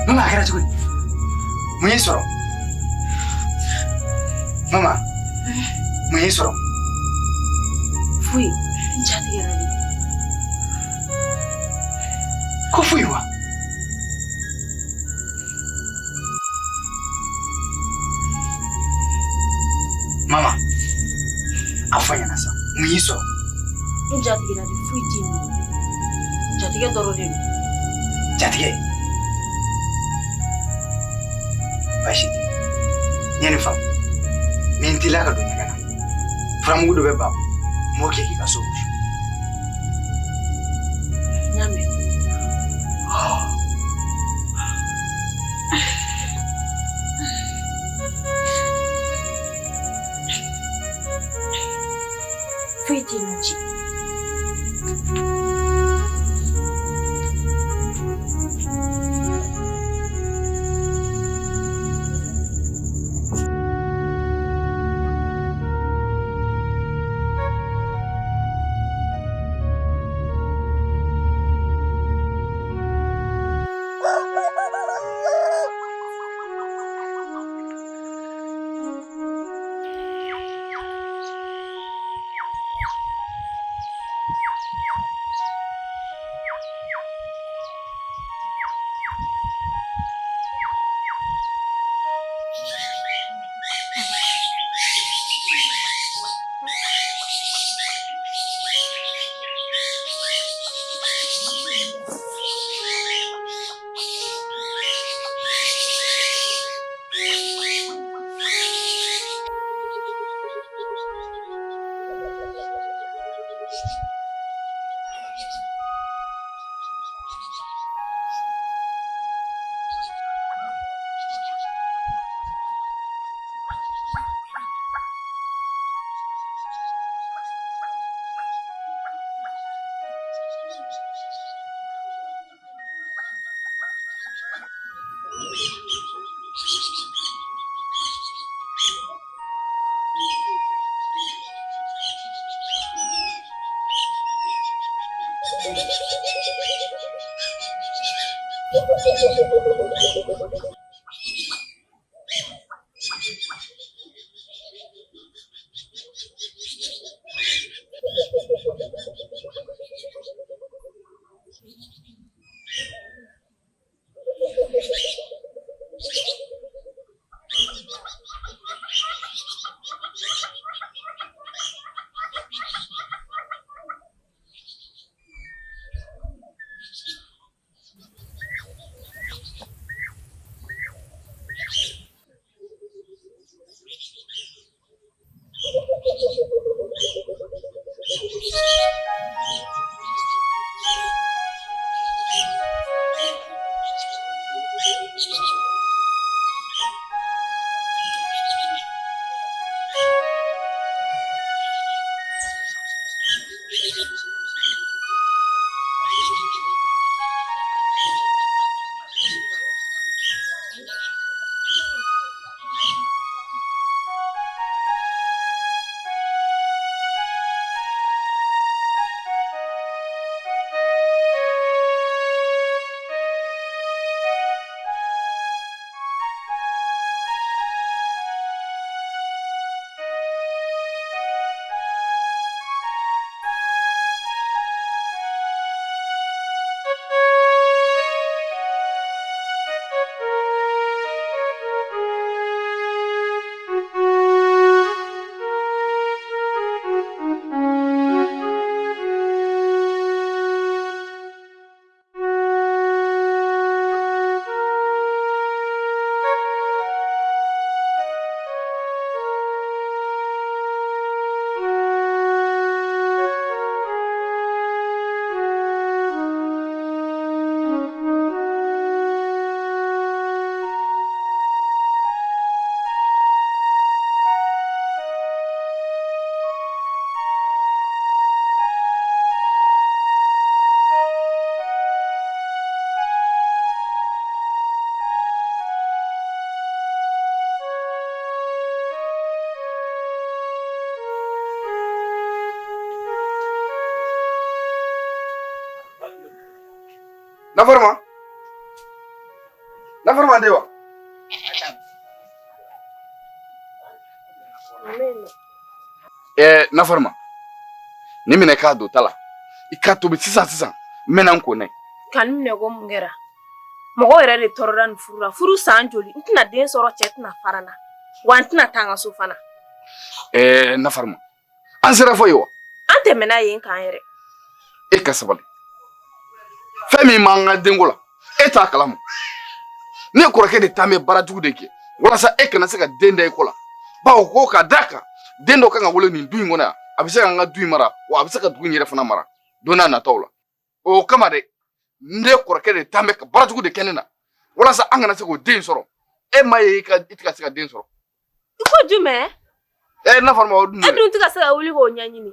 Mama, a kɛra cogo di? Mun y'i sɔrɔ? Mama, mun y'i sɔrɔ? Foyi, n ja tigɛra de. Ko foyi wa? Mama, a fɔ n ɲɛna sa, mun y'i sɔrɔ? N ja tigɛra de, foyi tɛ yen nɔ. Jatigɛ dɔrɔn de don. Jatigɛ? Baasi tɛ. N ye nin faamu. Ni n teliya ka don ɲɛgɛn na, furamugu dɔ bɛ ba bolo, n b'o kɛ k'i ka so wusu. N y'a mɛn. Nafarma? Nafarma de wa? Nafarma. Ni minɛ k'a don ta la. I k'a tobi sisan sisan. N bɛna n ko n'a ye. Ka nin minɛ ko mun kɛra? Mɔgɔw yɛrɛ de tɔɔrɔla nin furu la. Furu san joli? N tɛna den sɔrɔ, cɛ tɛna fara n na. Wa n tɛna taa n ka so fana. Nafarma. An sera fɔ yen wa? An tɛmɛna yen kan yɛrɛ. E ka sabali. Fɛn min b'an ka denko la, e t'a kalama. Ne kɔrɔkɛ de taa bɛ baara jugu de kɛ walasa e kana se ka den da i kɔ la. Bawo ko ka d'a kan den dɔ kan ka wolo nin du in kɔnɔ yan, a bɛ se k'an ka du in mara, wa a bɛ se ka dugu in yɛrɛ fana mara don n'a nataw la. O kama dɛ, ne kɔrɔkɛ de taa bɛ ka baara jugu de kɛ ne na walasa an kana se k'o den sɔrɔ. E m'a ye i tɛ ka se ka den sɔrɔ. I ko jumɛn? N'a fɔra ma o dun. E dun tɛ ka se ka wuli k'o ɲɛɲini.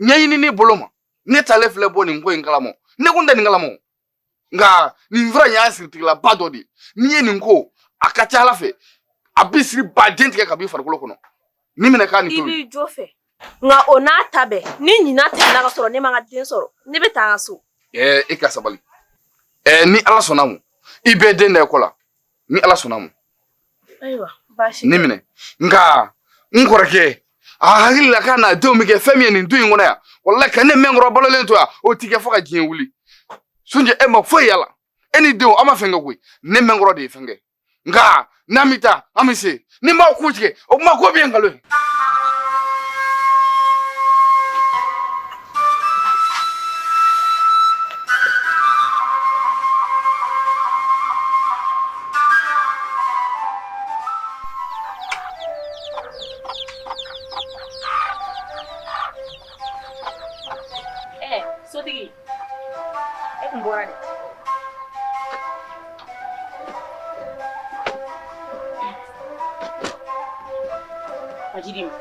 Ɲɛɲinini bolo ma. Ne taalen filɛ bɔ nin ko in kalama. Ne kun tɛ nin kalama. Nka nin fura in y'a siritigilaba dɔ de ye. N'i ye nin ko, a ka ca Ala fɛ, a bɛ siri baden tigɛ ka b'i farikolo kɔnɔ. Ni minɛ k'a nin I tobi. b'i jo fɛ. Nka o n'a ta bɛɛ, ni ɲinan tɛmɛna ka sɔrɔ ne ma n ka den sɔrɔ, ne bɛ taa n ka so. E ka sabali. Ni Ala sɔnna ma, i bɛ den da i kɔ la. Ni Ala sɔnna ma. Ayiwa, baasi Ni minɛ. Nka n kɔrɔkɛ, a hakili la k'a n'a denw bɛ kɛ fɛn min ye nin du in kɔnɔ yan, walahi ka ne mɛnkɔrɔ balolen to yan, o ti kɛ fo ka diɲɛ wuli. Sunjɛ, e ma foyi y'a la. E ni denw, aw ma fɛn kɛ koyi. Ne mɛnkɔrɔ de ye fɛn kɛ. Nka n'an bɛ taa, an bɛ se. Ni n b'aw kun tigɛ, o kuma ko bɛ ye nkalon ye. Sotigi, e kun bɔra de. A ji di ma.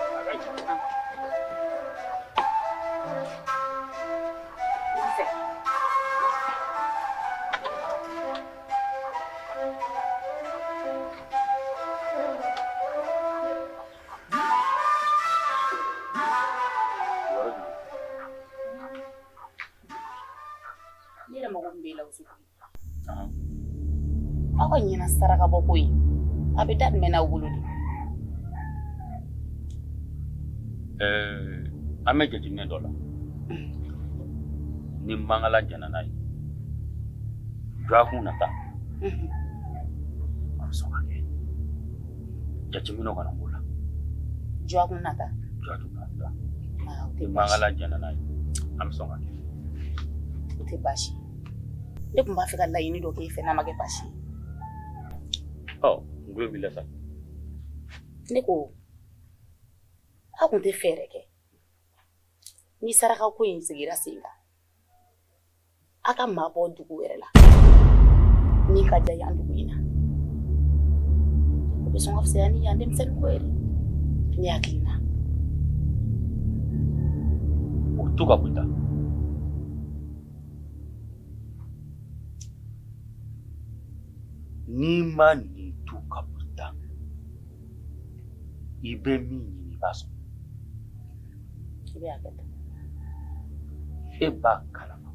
Aw ka ɲinan saraka bɔ ko in, a bɛ daminɛ n'aw bolo de. An bɛ jateminɛ dɔ la ni mankala jɛnna n'a ye dɔgɔkun nata a bɛ sɔn ka kɛ jateminɛw kana b'o la. Dɔgɔkun nata. Dɔgɔkun nata ni mankala jɛnna n'a ye an bɛ sɔn ka kɛ. O tɛ baasi ye. Ne tun b'a fɛ ka laɲini dɔ k'e fɛ n'a ma kɛ baasi ye. Ɔ, n tulo b'i la sa. Ne ko aw tun tɛ fɛɛrɛ kɛ ni saraka ko in sigira sen kan, aw ka maa bɔ dugu wɛrɛ la min ka diya yan dugu in na, o bɛ sɔn ka fisaya ni yan denmisɛnnin ko ye dɛ, ne hakili la. O to ka bɔ ta. N'i ma nin to ka bɔ ta, i bɛ min ɲini i b'a sɔrɔ. I bɛ hakɛ to. E b'a kalama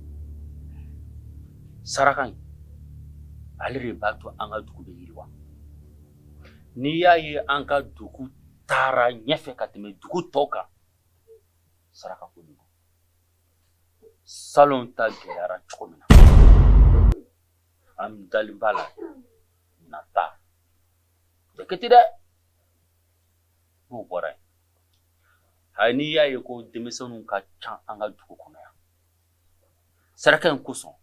saraka in ale de b'a to an ka dugu bɛ yiriwa. N'i y'a ye an ka dugu taara ɲɛfɛ ka tɛmɛ dugu tɔw kan, saraka ko de don. Salon ta gɛlɛyara cogo min na, an dalen b'a la ɲinan ta tɛ kɛ ten dɛ. N'o bɔra yen, hali n'i y'a ye ko denmisɛnninw ka ca an ka dugu kɔnɔ yan, saraka in kosɔn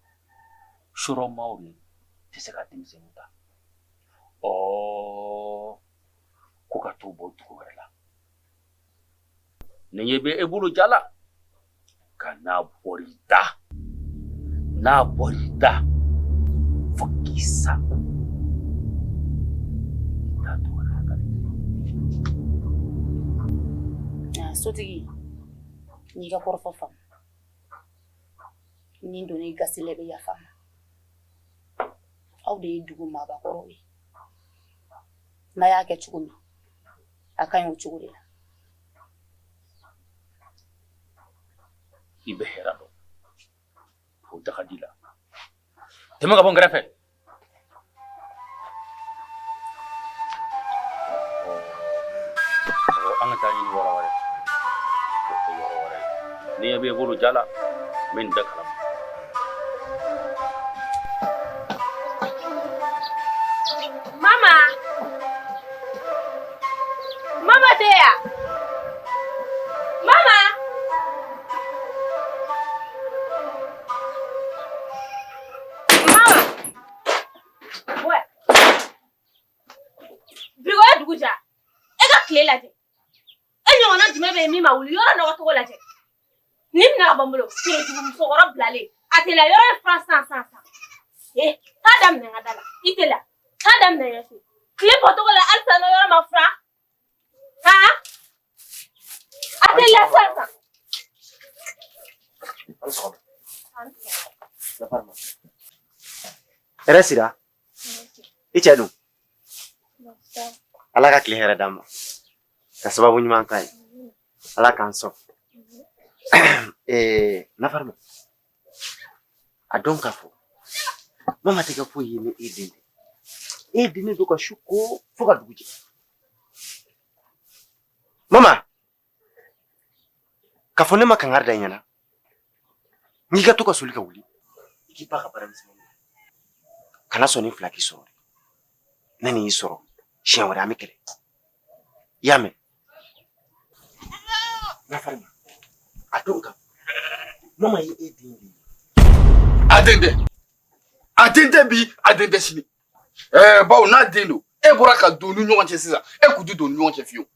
surɔmaw de tɛ se ka denmisɛnninw ta, ɔ ko ka t'u bɔ dugu wɛrɛ la. Nin ye bɛ e bolo ja la ka n'a bɔr'i da, n'a bɔr'i da fo k'i sa, i t'a tɔgɔ lakali. Sotigi, n y'i ka kɔrɔfɔ faamu. Ni n donna i gasi la, i bɛ yafa n ma. Aw de ye dugu maabakɔrɔw ye. N'a y'a kɛ cogo min, a ka ɲi o cogo de la. I bɛ hɛrɛ dɔn o daga di la. Tɛmɛ ka bɔ n kɛrɛfɛ. An ka taa ɲini yɔrɔ wɛrɛ, o tɛ yɔrɔ wɛrɛ ye. Ni ɲɛ bɛ e bolo ja la, n bɛ nin bɛɛ kalama. Mama! Mama tɛ yan? Mama! Mama! Bɔ yan. Birigo ye dugu ja. E ka tile lajɛ. E ɲɔgɔnna jumɛn bɛ yen min ma wuli yɔrɔ nɔgɔ cogo lajɛ. Nin minɛ ka bɔ n bolo. Feere musokɔrɔ bilalen. A tɛ la yɔrɔ in furan sisan sisan sisan. Eh, taa daminɛ n ka da la. I tɛ la. Taa daminɛ ɲɛ so. Tile bɔcogo la halisa n'o yɔrɔ ma furan. Han? A tɛ la sisan sisan. Hɛrɛ sira. I cɛ dun? Ala ka tile hɛrɛ d'an ma. Ka sababu ɲuman k'an ye. Ala k'an sɔn. Nafarima, a dɔn k'a fɔ mama tɛ kɛ foyi ye ni e den tɛ. E den don ka su ko fo ka dugu jɛ. Mama, k'a fɔ ne ma kangari da i ɲɛna n'i ka to ka soli ka wuli i k'i ba ka baara misɛnnin na, kana sɔn nin fila k'i sɔrɔ dɛ. Ne nin y'i sɔrɔ siɲɛ wɛrɛ an bɛ kɛlɛ, i y'a mɛn? Nafarima, a dɔn ka mama ye e den de ye. A den tɛ, a den tɛ bi, a den tɛ sini. Ɛɛ, bawo n'a den don, e bɔra ka don u ni ɲɔgɔn cɛ sisan, e kun tɛ don u ni ɲɔgɔn cɛ fiyewu.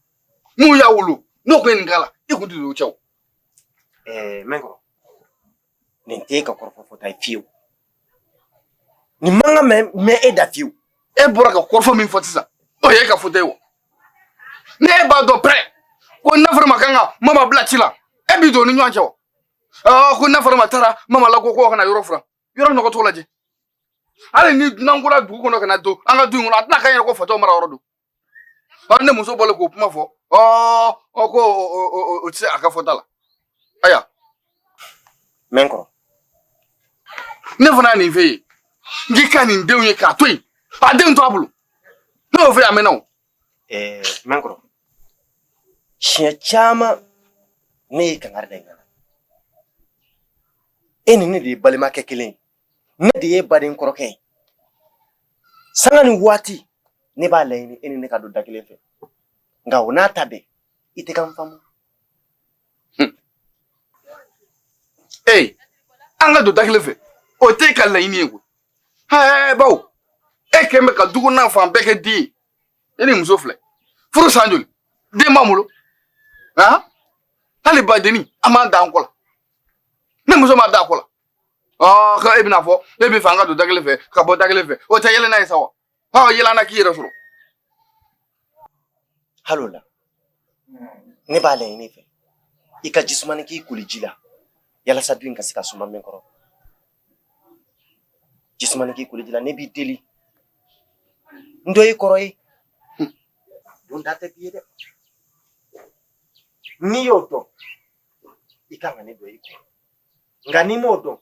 Mun y'a wolo n'o kun ye nin k'a la, e kun tɛ don o cɛ o. Ɛɛ, mɛnkɔrɔ, nin tɛ e ka kɔrɔfɔ fɔta ye fiyewu. Nin man kan mɛn e da fiyewu. E bɔra ka kɔrɔfɔ min fɔ sisan, o ye e ka fɔta ye wa? Ne e b'a dɔn pɛrɛ ko Nafarima kan ka mama bila ci la, e b'i don u ni ɲɔgɔn cɛ wa? Ko Nafarima taara mama la ko ka na yɔrɔ furan, yɔrɔ nɔgɔ t'o lajɛ. Hali ni dunan kura dugu kɔnɔ ka na don an ka du in kɔnɔ, a tɛna k'an yɛrɛ ko fatɔ mara yɔrɔ don. Ne muso bɔlen k'o kuma fɔ, ko o tɛ se a ka fɔta la. Ayiwa. Mɛnkɔrɔ. Ne fana ye nin f'e ye, n k'i ka nin denw ye k'a to yen. A denw to a bolo. Ne y'o fɔ a mɛnna o. Ɛɛ Mɛnkɔrɔ, siɲɛ caman ne ye kangari da i ɲɛna. E ni ne de ye balimakɛ kelen ye. Ne de ye baden kɔrɔkɛ ye. Sanga ni waati ne b'a laɲini e ni ne ka don da kelen fɛ. Nka o n'a ta bɛɛ, i tɛ ka n faamu. Ee, an ka don da kelen fɛ, o t'e ka laɲini ye koyi. Hɛɛ bawo, e kɛn bɛ ka du kɔnɔna fan bɛɛ kɛ den ye. E ni muso filɛ, furu san joli, den b'an bolo. Han? Hali badenni, an b'an da an kɔ la. Ne muso m'a da a kɔ la. Ɔ, ko e bɛna fɔ, e bɛ fɛ an ka don da kelen fɛ, ka bɔ da kelen fɛ. O tɛ yɛlɛ n'a ye sa wa? Ɔ, yɛlɛ an na k'i yɛrɛ sɔrɔ. Hali o la, ne b'a laɲini i fɛ i ka jisumani k'i koli ji la yalasa du in ka se ka suma min kɔrɔ. Jisumani k'i koli ji la, ne b'i deli. N dɔ y'i kɔrɔ ye. Don da tɛ bi ye dɛ. N'i y'o dɔn, i kan ka ne dɔn i kɔrɔ. Nka n'i m'o dɔn,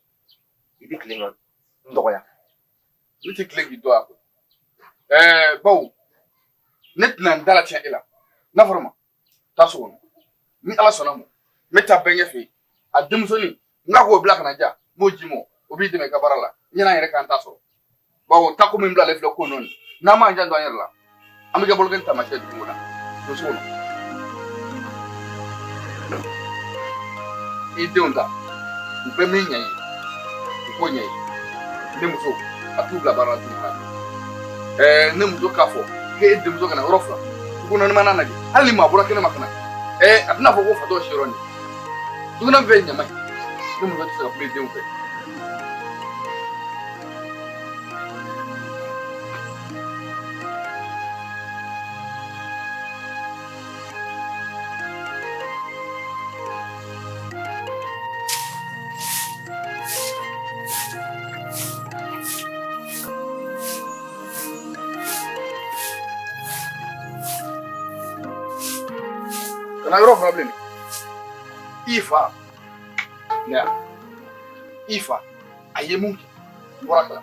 i bɛ tilen ka n dɔgɔya. Ne tɛ tilen k'i dɔgɔya koyi. Ɛɛ bawo, ne tɛna n da latiɲɛ e la. N'a fɔra ma, taa so kɔnɔ. Ni Ala sɔnna ma, n bɛ taa bɛnkɛ fɛ yen. A denmusonin, n k'a k'o bila ka na diyan, n b'o ji mɔ, o b'i dɛmɛ i ka baara la. Ɲɛna yɛrɛ k'an ta sɔrɔ. Bawo tako min bilalen filɛ ko nɔ nin, n'an m'an janto an yɛrɛ la, an bɛ kɛ bolokɛni taamasiyɛn dugu kɔnɔ. Don so kɔnɔ. I denw ta, u bɛ min ɲɛ i ye, u k'o ɲɛ i ye. Ne muso, a t'u bila baara la tuguni. Ɛɛ ne muso k'a fɔ k'e denmuso kana yɔrɔ furan, du kɔnɔ mana lajɛ, hali ni maa bɔra kɛnɛma ka na, ɛɛ a tɛna fɔ ko fatɔ si yɔrɔ nin. Du kɔnɔ bɛɛ ye ɲama ye. Ne muso tɛ se ka kuma i denw fɛ. Kana yɔrɔ furan bilen. I fa ne i fa a ye mun kɛ n bɔra kala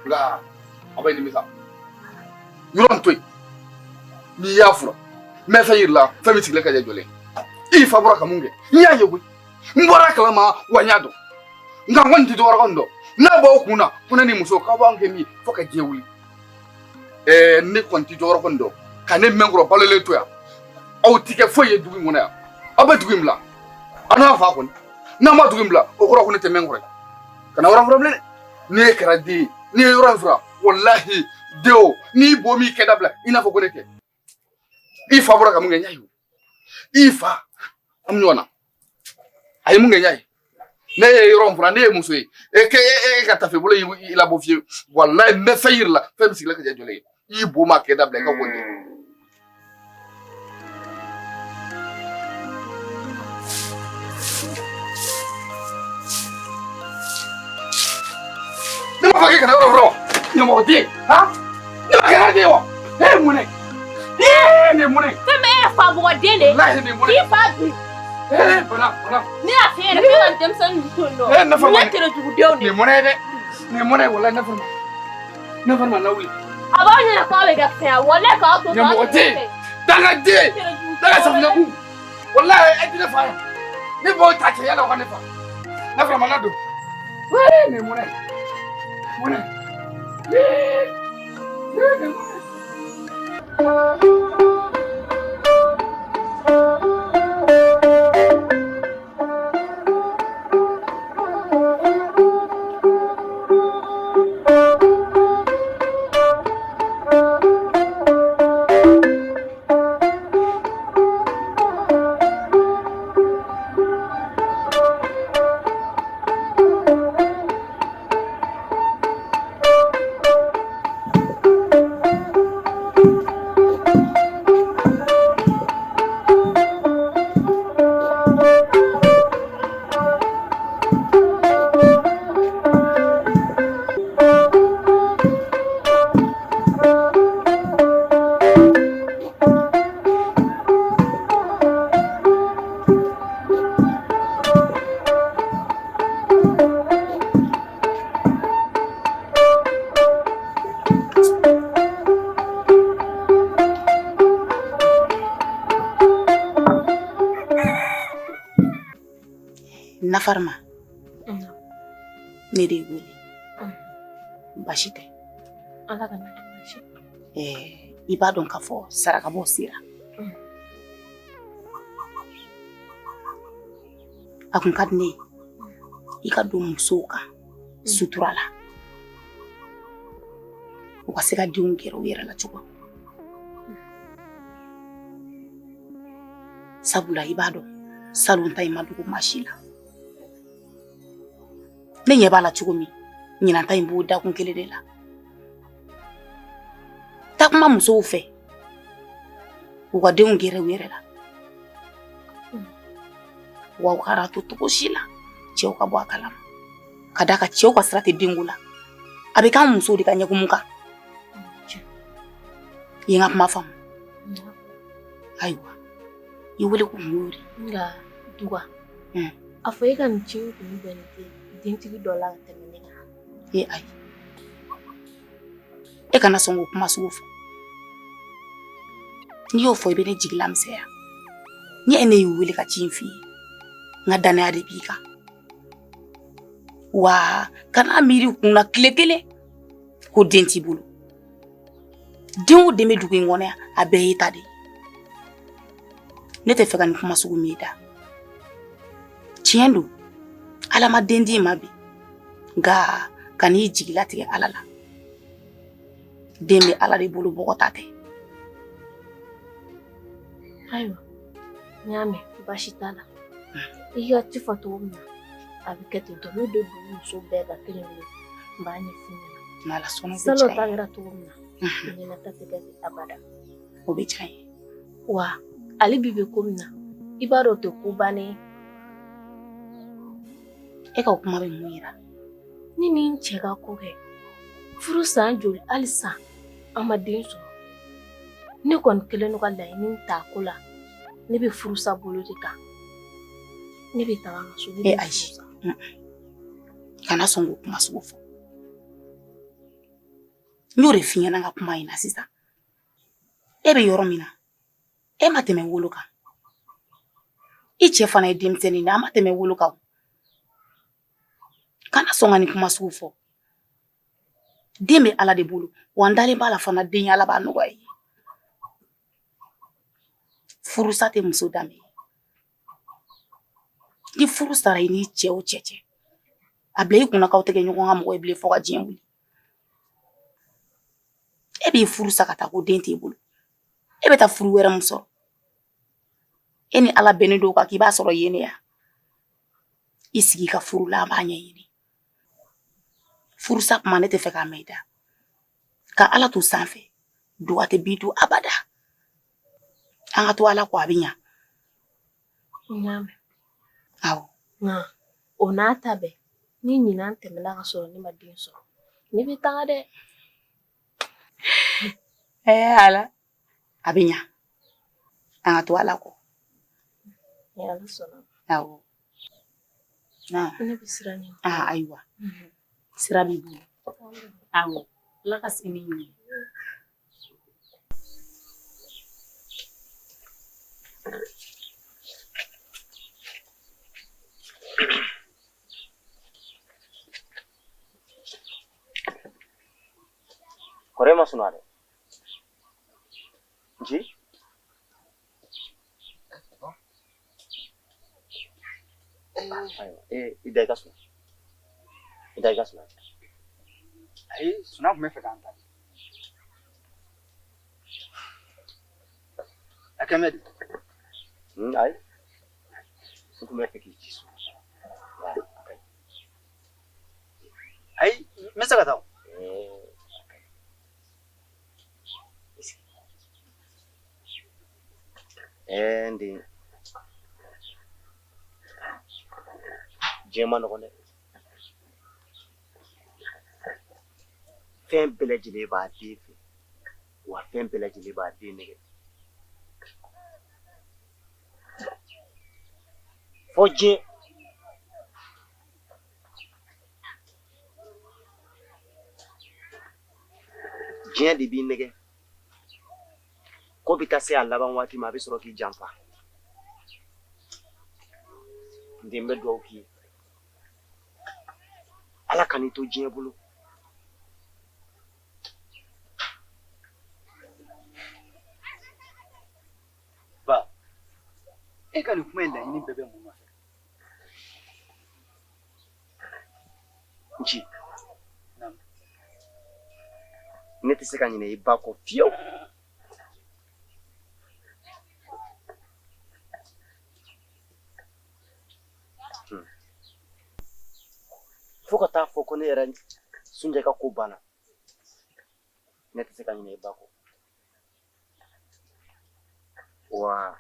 nka a bɛ nimisa yɔrɔ in to yen n'i y'a furan n bɛ fɛn yir'i la fɛn min sigilen ka jɛ jɔlen i fa bɔra ka mun kɛ n y'a ye koyi n bɔra kalama wa n y'a dɔn nka n kɔni tɛ dɔwɛrɛ kɔni dɔn n'a b'aw kun na ko ne ni muso k'aw b'an kɛ min ye fo ka diɲɛ wuli ɛɛ ne kɔni tɛ dɔwɛrɛ kɔni dɔn ka ne mɛn kɔrɔ balolen to yan aw ti kɛ foyi ye dugu in kɔnɔ yan aw bɛ dugu in bila aw n'a fa kɔni n'aw ma dugu in bila o kɔrɔ ko ne tɛ mɛn kɔrɔ ye kana yɔrɔ furan bilen dɛ n'e kɛra den ye n'i ye yɔrɔ in furan walahi den o n'i bo m'i kɛ dabila i n'a fɔ ko ne tɛ i fa bɔra ka mun kɛ n y'a ye o i fa an bɛ ɲɔgɔn na a ye mun kɛ n y'a ye ne ye yɔrɔ in furan ne ye muso ye e k'e e ka tafe bolo y'i labɔ fiyewu walahi n bɛ fɛn yir'i la fɛn min sigilen ka jɛ jɔlen ye i bo ma kɛ dabila i ka ko kɛ. Ne m'a fɔ k'e kana yɔrɔ furan wa ɲamɔgɔden han ne ma kɛ den ye wa e ye mun ne ee nin ye mun ne. Fɛn bɛɛ ye fa bugɔden de ye. Walahi nin ye mun ne. K'i fa bi. Ee bana bana. Ne y'a f'e ɲɛna k'e ka denmisɛnnin ninnu to yen nɔ. Ee ne fa Ninnu ye terejugudenw de nin ye mɔnɛ ye dɛ nin ye mɔnɛ ye walahi ne fa ma ne fa ma lawuli. A b'aw ɲɛna k'aw bɛ kɛ fɛn ye walahi k'aw to Ɲamɔgɔden dangaden daga safunɛkun walahi e tɛ ne fa ye ne b'o ta cɛya la o ka ne fa ne fana ma na don ee nin ye mɔnɛ ye mɔnɛ ee ee nin ye mɔnɛ ye. Nafarima ne de y'i wele baasi tɛ. Ala kana kɛ baasi. I b'a dɔn k'a fɔ sarakabɔ sera. A kun ka di ne ye i ka don musow kan sutura la, u ka se ka denw gɛrɛ u yɛrɛ la cogo min. Sabula i b'a dɔn salon ta in ma dogo maa si la. Ne ɲɛ b'a la cogo min, ɲinan ta in b'o dakun kelen de la. Taa kuma musow fɛ u ka denw gɛrɛ u yɛrɛ la, wa u kana to cogo si la cɛw ka bɔ a kalama, ka d'a kan cɛw ka sira tɛ denko la, a bɛ k'an musow de ka ɲɛkumu kan. I ye n ka kuma faamu? Ayiwa, i wele kun y'o de. Nka Duga, a fɔ e ka nin ci in kun bɛnnen tɛ dentigi dɔ la ka tɛmɛ ne kan. E ayi, e kana sɔn k'o kuma sugu fɔ. N'i y'o fɔ i bɛ ne jigi lamisɛnya. Ni e ne y'i wele ka ci in f'i ye, n ka dannaya de b'i kan. Wa kana miiri kun na tile kelen ko den t'i bolo. Den o den bɛ dugu in kɔnɔ yan, a bɛɛ y'i ta de ye. Ne tɛ fɛ ka nin kuma sugu mɛn i da. Tiɲɛ don, Ala ma den d'i ma bi, nka kan'i jigi latigɛ Ala la. Den bɛ Ala de bolo, mɔgɔ ta tɛ. Ayiwa, n y'a mɛn, baasi t'a la. I ka ci fɔ cogo min na, a bɛ kɛ ten tɔ. Ne don dugu muso bɛɛ kan kelen kelen, n b'a ɲɛf'u ɲɛna. N'Ala sɔnna, o bɛ Salon diya ta n ye. kɛra cogo min na, ɲinan ta tɛ kɛ ten abada. O bɛ diya n ye. Wa ale bi bɛ ko min na, i b'a dɔn o tɛ ko bannen ye. E ka o kuma bɛ mun yira? Ne ni n cɛ ka ko kɛ furu san joli, halisa an ma den sɔrɔ. Ne kɔni kɛlen don ka laɲini ta ko la, ne bɛ furusa bolo de kan. Ne bɛ taga n ka so, ne E bɛ ayi, furusa. Kana sɔn k'o kuma sugu fɔ. N y'o de f'i ɲɛna n ka kuma in na sisan. E bɛ yɔrɔ min na, e ma tɛmɛ wolo kan. I cɛ fana ye denmisɛnnin ye, a ma tɛmɛ wolo kan. Kana sɔn ka nin kuma sugu fɔ. Den bɛ Ala de bolo, wa n dalen b'a la fana den Ala b'a nɔgɔya i ye. Furusa tɛ muso danbe ye. Ni furu sara i n'i cɛ o cɛ cɛ, a bila i kunna k'aw tɛ kɛ ɲɔgɔn ka mɔgɔ ye bilen fo ka diɲɛ wuli. E b'i furu sa ka taa ko den t'e bolo, e bɛ taa furu wɛrɛ mun sɔrɔ? E ni Ala bɛnnen don kan k'i b'a sɔrɔ yen de ya. I sigi ka furu la, an b'a ɲɛɲini. Furusa kuma ne tɛ fɛ k'a mɛn i da. Ka Ala to sanfɛ, duga tɛ bin to abada. An ka to Ala kɔ, a bɛ ɲa. N y'a mɛn. Awɔ. Nka o n'a ta bɛɛ, ni ɲinan tɛmɛna ka sɔrɔ ne ma den sɔrɔ, ne bɛ taga dɛ. Ala, a bɛ ɲa. An ka to Ala kɔ. Ni Ala sɔnna. Awɔ. Ne bɛ sira ɲini. Ayiwa. Sira b'i bolo. Awɔ. Ala ka sini ɲuman. Kɔrɔ ma sunɔgɔ dɛ. Nci? Ayiwa, i da i ka sunɔgɔ. I da i ka sunɔgɔ. Ayi, sunɔgɔ tun bɛ fɛ k'an ta. A kɛmɛ di? Ayi. N tun bɛ fɛ k'i ci so. Ayi, n bɛ se ka taa o. N den, diɲɛ ma nɔgɔn dɛ. Fɛn bɛɛ lajɛlen b'a den fɛ, wa fɛn bɛɛ lajɛlen b'a den nɛgɛ. Fo diɲɛ. Diɲɛ de b'i nɛgɛ. Ko bɛ taa se a laban waati ma, a bɛ sɔrɔ k'i janfa. N den, bɛ dugawu k'i ye. Ala kan'i to diɲɛ bolo. Ba, e ka nin kuma in laɲini bɛɛ bɛ mun nɔfɛ? Nci, ne tɛ se ka ɲinɛ i ba kɔ fiyewu. Fo ka taa fɔ ko ne yɛrɛ Sunjɛ ka ko banna, ne tɛ se ka ɲinɛ i ba kɔ. Wa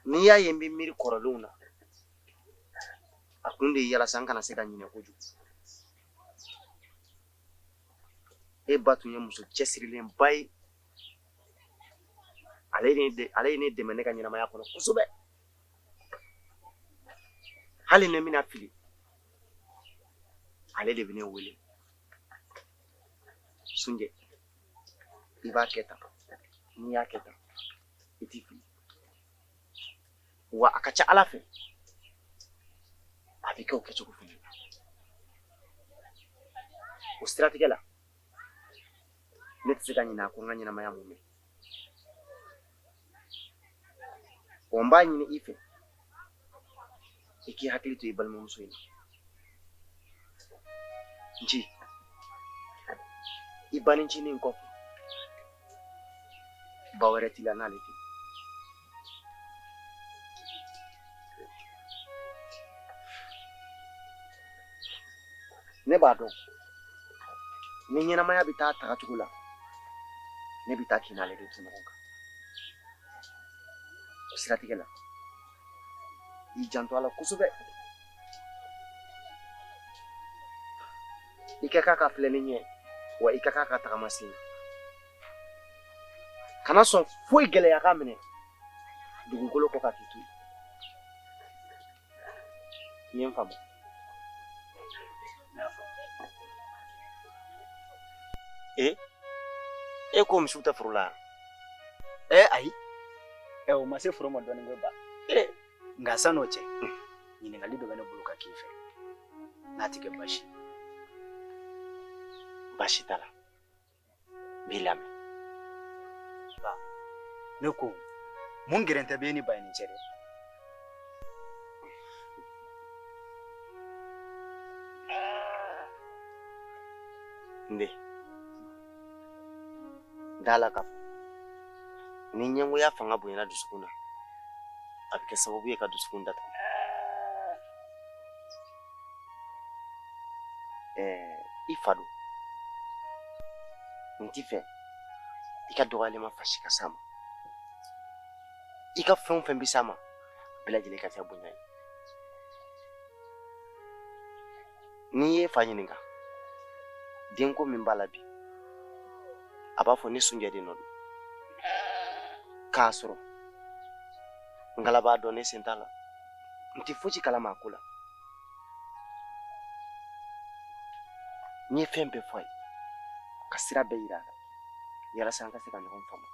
n'i y'a ye n bɛ miiri kɔrɔlenw na, a kun de ye yalasa n kana se ka ɲinɛ kojugu. E ba tun ye muso cɛsirilenba ye. Ale ye ne dɛmɛ ne ka ɲɛnamaya kɔnɔ kosɛbɛ. Hali ni n bɛna fili, ale de bɛ ne wele. Sunjɛ, i b'a kɛ tan, n'i y'a kɛ tan, i t'i fili. Wa a ka ca Ala fɛ, a bɛ kɛ o kɛcogo fana la. O siratigɛ la, ne tɛ se ka ɲinɛ a kɔ n ka ɲɛnamaya mumɛ. Wa n b'a ɲini i fɛ, i k'i hakili to i balimamuso in na. Nci, i banicinin kɔfɛ, ba wɛrɛ t'i la n'ale tɛ. Ne b'a dɔn ni ɲɛnamaya bɛ taa tagacogo la, ne bɛ taa k'i n'ale de to ɲɔgɔn kan. O siratigɛ la, i janto a la kosɛbɛ. I ka k'a ka filɛli ɲɛ, wa i ka k'a ka tagamasen ye. Kana sɔn foyi gɛlɛya k'a minɛ dugukolo kɔ kan k'i to yen. I ye n faamu? E e ko misiw tɛ foro la yan? Ɛ ayi, ɛ o ma se foro ma dɔɔnin koyi ba. Nka san'o cɛ, ɲininkali dɔ bɛ ne bolo ka k'i fɛ, n'a tɛ kɛ baasi ye. Baasi t'a la, n b'i lamɛn. Ba, ne ko mun gɛrɛntɛ bɛ e ni Baɲini cɛ dɛ? N den, da la k'a fɔ ni ɲɛngoya fanga bonyana dusukun na, a bɛ kɛ sababu ye ka dusukun datugu. Ɛɛ, i fa don, n t'i fɛ i ka dɔgɔyalima fasi ka s'a ma. I ka fɛn o fɛn bɛ s'a ma, a bɛɛ lajɛlen ka kɛ bonya ye. N'i ye fa ɲininka denko min b'a la bi, a b'a fɔ ne Sunjɛ de nɔ don, k'a sɔrɔ n kala b'a dɔn ne sen t'a la, n tɛ fosi kalama a ko la. N ye fɛn bɛɛ fɔ a ye, ka sira bɛɛ yira a la yalasa an ka se ka ɲɔgɔn faamu.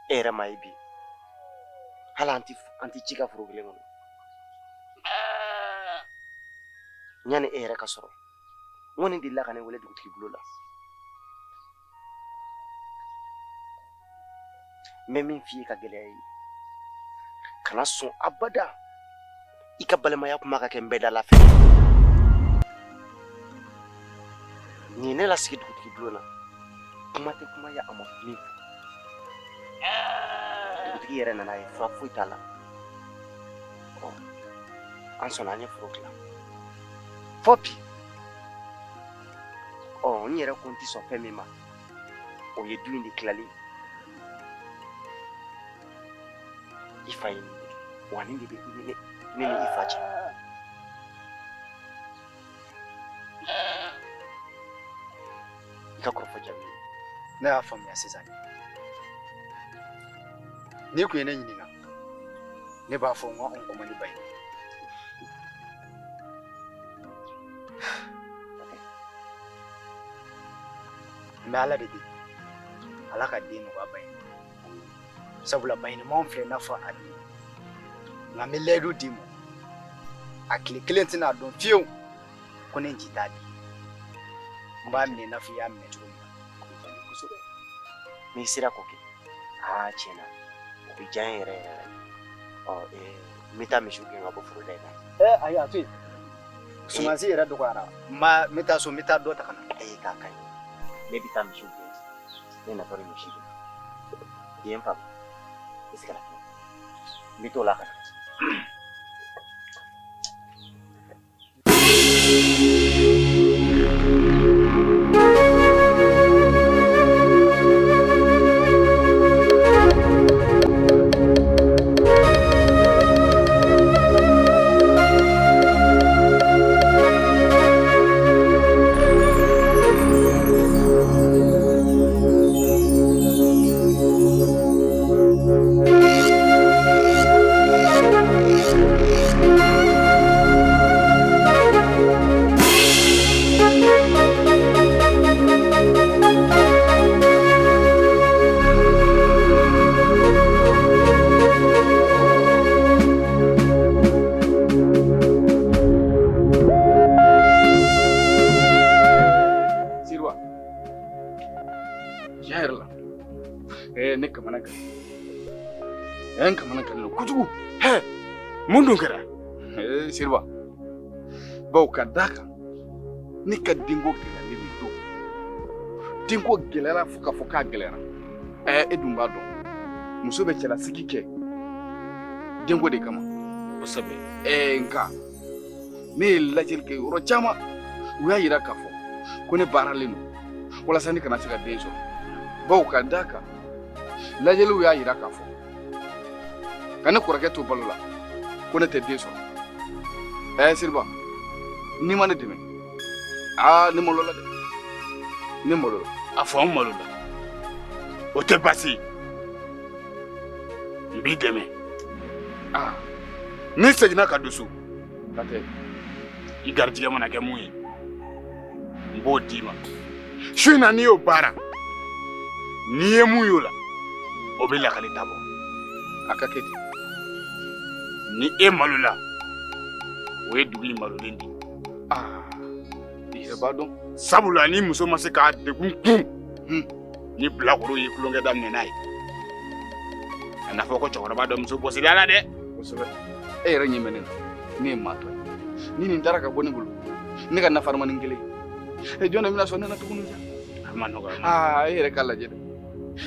E yɛrɛ m'a ye bi, hali an tɛ ci ka foro kelen kɔnɔ. Yanni e yɛrɛ ka sɔrɔ, n kɔni delila ka ne wele dugutigi bulon la. N bɛ min f'i ye ka gɛlɛya i ye, kana sɔn abada i ka balimaya kuma ka kɛ n bɛɛ da la fɛ. Nin ye ne lasigi dugutigi bulon na, kuma tɛ kuma ye a ma min fɔ. Dugutigi yɛrɛ nana ye fura foyi t'a la. Ɔ, an sɔnna, an ye foro tila fɔ bi. Ɔ, n yɛrɛ ko n tɛ sɔn fɛn min ma, o ye du in de tilali ye. I fa ye nin de kɛ, wa nin de bɛ ne ni i fa cɛ. I ka kɔrɔfɔ jaabi. Ne y'a faamuya sisan. N'i kun ye ne ɲininka, ne b'a fɔ n ko anw ko man di ba ye. N bɛ Ala de deli, Ala ka den nɔgɔya ba ye, sabula baɲinimanw filɛ i n'a fɔ a den. Nka n bɛ layidu d'i ma, a tile kelen tɛna dɔn fiyewu. Ko ne nci t'a di. N b'a minɛ i n'a fɔ i y'a minɛ cogo min na. O bɛ diya n ye kosɛbɛ. N'i sera k'o kɛ, aa tiɲɛ na, o bɛ diya n ye yɛrɛ yɛrɛ de. Ɔ n bɛ taa misiw gɛn ka bɔ foro la yen. Ayi, a to yen. Sumansi yɛrɛ dɔgɔyara. N b'a n bɛ taa so, n bɛ taa dɔ ta ka na. Ayi, k'a ka ɲi. Ne bɛ taa misiw gɛn. Ne natɔ ni misi de. I ye n faamu? I se ka na. N bɛ t'o la ka na. Siriba, tiɲɛ yɛrɛ la, ne kamana gan. N kamana gannen don kojugu. Hɛ, mun dun kɛra? Siriba, bawo ka d'a kan ne ka denko gɛlɛyalen de don. Denko gɛlɛyara fo k'a fɔ k'a gɛlɛyara. E dun b'a dɔn, muso bɛ cɛlasigi kɛ denko de kama. Kosɛbɛ. Nka ne ye lajɛli kɛ yɔrɔ caman, u y'a yira k'a fɔ ko ne baaralen don walasa ne kana se ka den sɔrɔ. Bawo ka d'a kan lajɛliw y'a yira k'a fɔ ka ne kɔrɔkɛ to balo la ko ne tɛ den sɔrɔ. Siriba, n'i ma ne dɛmɛ, aa ne malola dɛ, ne malola. A fɔ n malola, o tɛ baasi ye, n b'i dɛmɛ. Aa N'i seginna ka don so, ka tɛ i garijɛgɛ mana kɛ mun ye, n b'o d'i ma. Su in na n'i y'o baara, n'i ye mun y'o la, o bɛ lakali ta bɔ. A ka kɛ ten. Ni e malola, o ye dugu in malolen de ye. Aa i yɛrɛ b'a dɔn. Sabula ni muso ma se k'a degun kun, ni bilakoro ye tulonkɛ daminɛ n'a ye, a n'a fɔ ko cɛkɔrɔba dɔ muso bɔsila la dɛ. Kosɛbɛ. E yɛrɛ ɲɛ bɛ ne na, ne ye maatɔ ye. Ni nin taara ka bɔ ne bolo, ne ka nafaramanin kelen, e jɔn de bɛna sɔn ne na tuguni sa? A ma nɔgɔ. Aa e yɛrɛ k'a lajɛ dɛ,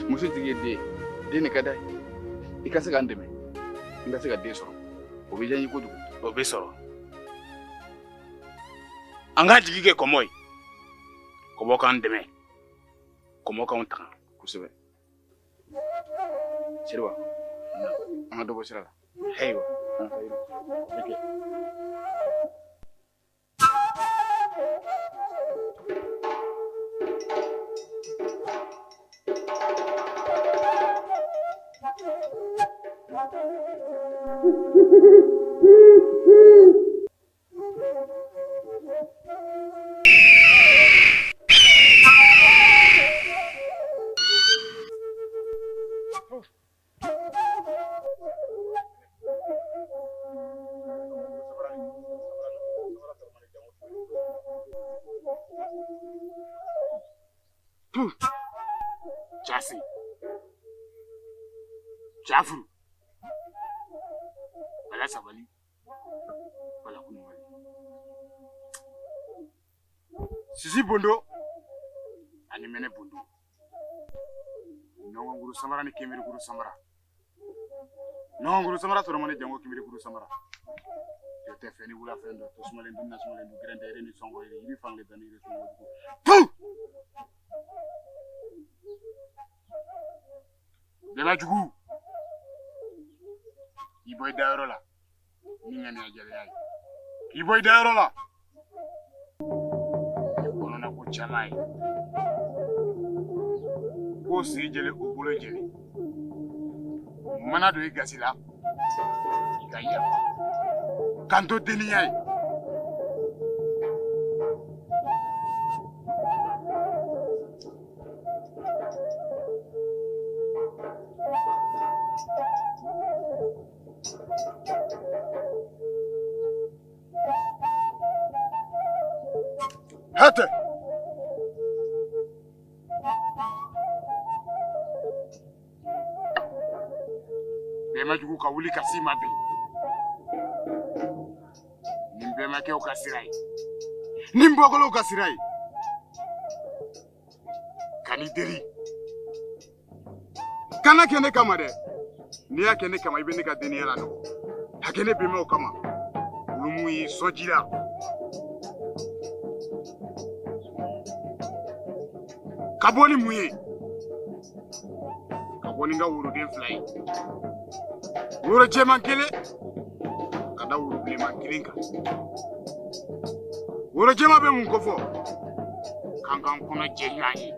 muso jigi ye den ye, den de ka d'a ye. I ka se ka n dɛmɛ, n ka se ka den sɔrɔ, o bɛ diya n ye kojugu. O bɛ sɔrɔ. An ka jigi kɛ kɔmɔ ye, kɔmɔ k'an dɛmɛ, kɔmɔ k'anw tanga. Kosɛbɛ. Seriba, an ka dɔ bɔ sira la. Ayiwa, An ka yiri. O bɛ kɛ. Jasi. Jafuru. Bala sabali. Bala kunubali. Sisi bondo ani mɛnɛ bondo. Ɲɔgɔnkuru samara ni kemirikuru samara. Ɲɔgɔnkuru samara sɔrɔ man di jango kemirikuru samara. Jɔ tɛ fɛn ni wula fɛn dɔ to sumalen dun na sumalen dun gɛrɛntɛ yiri ni sɔngɔ yiri yiri fankelen danni yiri sɔngɔ jugu. Tu! Bɛnba jugu. I bɔ i dayɔrɔ la ni ŋaniya jɛlenya ye. I bɔ i dayɔrɔ la. Kɔnɔna ko caman ye. Ko sen jɛlen o bolo jɛlen. Mana don i gasi la, i ka yafa. K'an to denniya ye. Hatɛ. Bɛnbajugu ka wuli ka s'i ma bi. Ni n bɛnbakɛw ka sira ye. Ni n bɔkolow ka sira ye. Ka n'i deli. Kana kɛ ne kama dɛ. N'i y'a kɛ ne kama i bɛ ne ka deniya lanɔgɔ. A kɛ ne bɛnbaw kama. Olu mun y'i sɔn ji la. Ka bɔ ni mun ye? Ka bɔ ni n ka woroden fila ye. Woro jɛman kelen ka da woro bilenman kelen kan. Woro jɛman bɛ mun kofɔ? K'an k'an kɔnɔ jɛ ɲɔgɔn ye.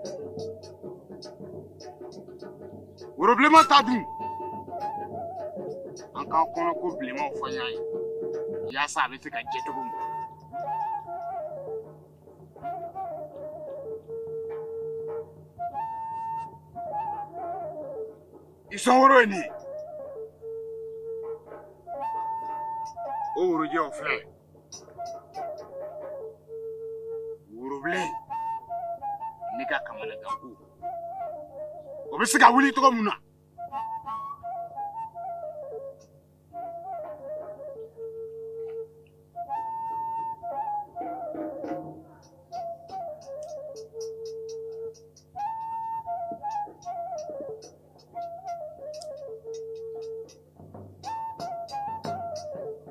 Woro bilenman ta dun? An k'an kɔnɔ ko bilenmanw fɔ ɲɔgɔn ye yaasa a bɛ se ka jɛ cogo min. I sɔn woro ye nin ye. O worojɛ o filɛ. Worobilen ne ka kamanaganko. O bɛ se ka wuli cogo min na.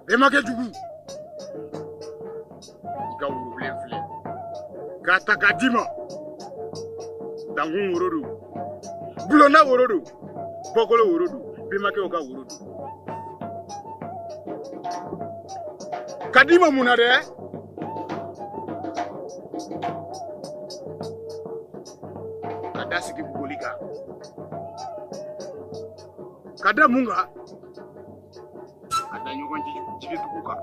Bɛnbakɛ jugu i ka worobilen filɛ k'a ta k'a d'i ma dankun woro don bulonda woro don bɔkolo woro don bɛnbakɛw ka woro don ka d'i ma mun na dɛ ka da sigi bugɔli kan ka da mun kan ka da ɲɔgɔn jigi tugu kan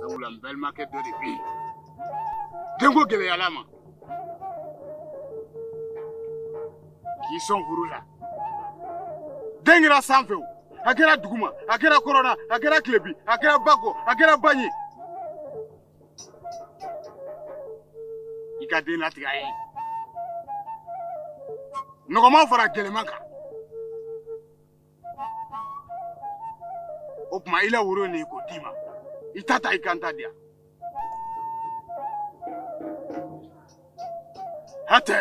sabula n balimakɛ dɔ de bɛ yen denko gɛlɛyala ma k'i sɔn woro la den kɛra sanfɛ o a kɛra duguma a kɛra kɔrɔnna a kɛra tilebi a kɛra ba kɔ a kɛra ba ɲɛ i ka den latigɛ a ye nɔgɔman fara gɛlɛman kan o tuma i la woro nin k'o d'i ma i ta ta i ka n ta di yan hatɛ.